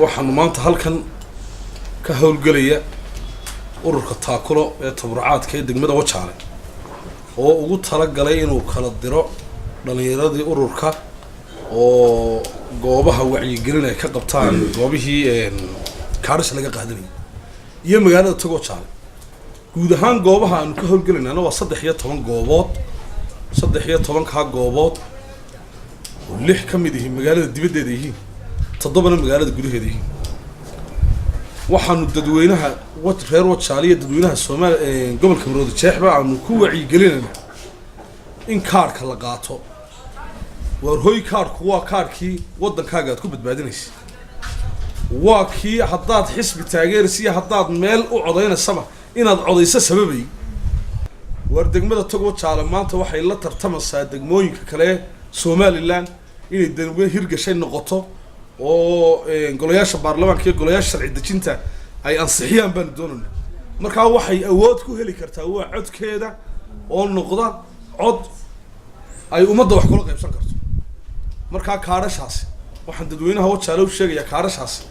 Waxaanu maanta halkan ka howlgelaya ururka Taakulo ee tabarucaadka ee degmada Wajaale, oo ugu talagalay inuu kala diro dhalinyaradii ururka oo goobaha wacyigelin ay ka qabtaan, goobihii kaadhasha laga qaadanayay iyo magaalada Tog Wajaale guud ahaan. Goobaha aanu ka howlgelaynana waa 13 goobood. 13-kaa goobood oo lix ka mid yihiin magaalada dibaddeeda yihiin, toddobana magaalada gudaheeda yihiin. Waxaanu dadweynaha reer Wajaale iyo dadweynaha Soomaali gobolka Maroodi Jeexba aanu ku wacyigelinayna in kaarhka la qaato. Waar hoy, kaarhku waa kaarhkii waddankaaga aad ku badbaadinaysa, waa kii haddaad xisbi taageeraysa iyo haddaad meel u codaynasaba inaad codayso sababay. Waar degmada Tog Wajaale maanta waxay la tartamaysaa degmooyinka kale Somaliland inay degmo hirgashay noqoto oo golayaasha baarlamaanka iyo golayaasha sharci dejinta ay ansixiyaan baanu doonayna. Markaa waxay awood ku heli kartaa waa codkeeda oo noqda cod ay ummadda wax kula qaybsan karto. Markaa kaadhashaasi, waxaan dadweynaha Wajaale u sheegayaa, kaadhashaasi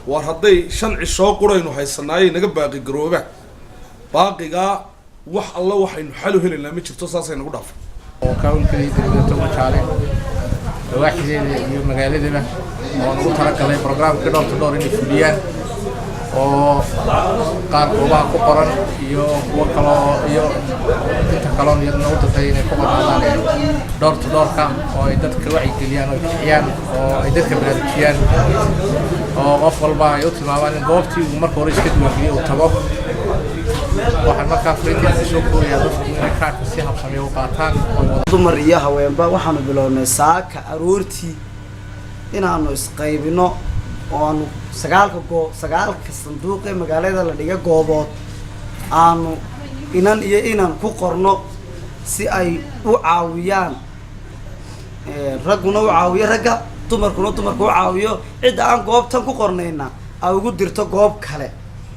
waar hadday 5 cishoo quraynu haysanaayay naga baaqi garoobaan, baaqigaa wax alla waxaynu xal u helaynaa ma jirto, saasay nagu dhaafay. Oo ka howlgelaya degmada Tog Wajaale, nawaaxideeda iyo magaaladaba, oo nagu talagalay programkii door to door inay fuliyaan, oo qaar goobaha ku qoran iyo kuwo kaloo iyo inta kaloon iyadna u dirtay inay ku qornaadaan door to doorka, oo ay dadka wacyigeliyaan oo ay kiciyaan oo ay dadka baraarujiyaan, oo qof walba ay u tilmaamaan in goobtii uu marka hore iska diiwaangeliyay uu tago. Waxaan markaa fariinteeda kusoo koobayaa dadku inay kaarka si habsami u qaataan oo Dumar iyo haweenba, waxaanu bilownay saaka aroortii inaanu isqaybino oo aanu sagaalka sanduuq ee magaalada la dhiga goobood aanu inan iyo inan ku qorno, si ay u caawiyaan, ragguna u caawiyo ragga, dumarkuna dumarka u caawiyo, cidda aan goobtan ku qornayna ay ugu dirto goob kale.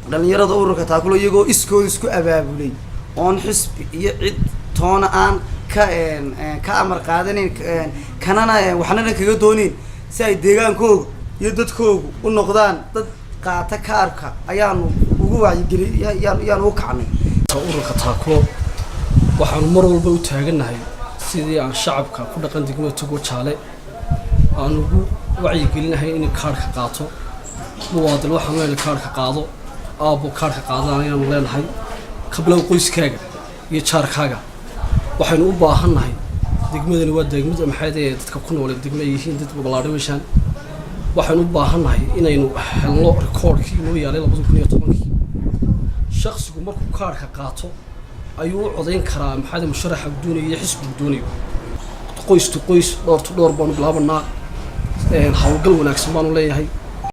Dhalinyarada ururka Taakulo, iyagoo iskooda isku abaabulay oon xisbi iyo cid toona aan ka amar qaadanayn, kanana waxnana kaga doonayn, si ay deegaankooga iyo dadkoogu u noqdaan dad qaata kaarka, ayaanu ugu wacyigeli yaanu u kacnay. Ururka Taakulo waxaanu mar walba u taagannahay sidii aan shacabka ku dhaqan degmada Tog Wajaale aan ugu wacyigelinahay inay kaarhka qaato. Muwaadin, waxaanu leenahay kaarhka qaado. Aabbo, kaarhka qaadaan ayaanu leenahay. Ka bilow qoyskaaga iyo jaarkaaga. Waxaynu u baahannahay, degmadani waa degmada maxay dadka ku nool degma ay yihiin dad ballaadhan meeshaan. Waxaynu u baahannahay inaynu helno rikoorkii inoo yaalay 2010-kii. Shaksigu markuu kaarhka qaato ayuu u codayn karaa maxaa musharaxa uu doonayo iyo xisbigu doonayo. Qoys to qoys, door to door baanu bilaabanaa. Howlgal wanaagsan baanu leeyahay.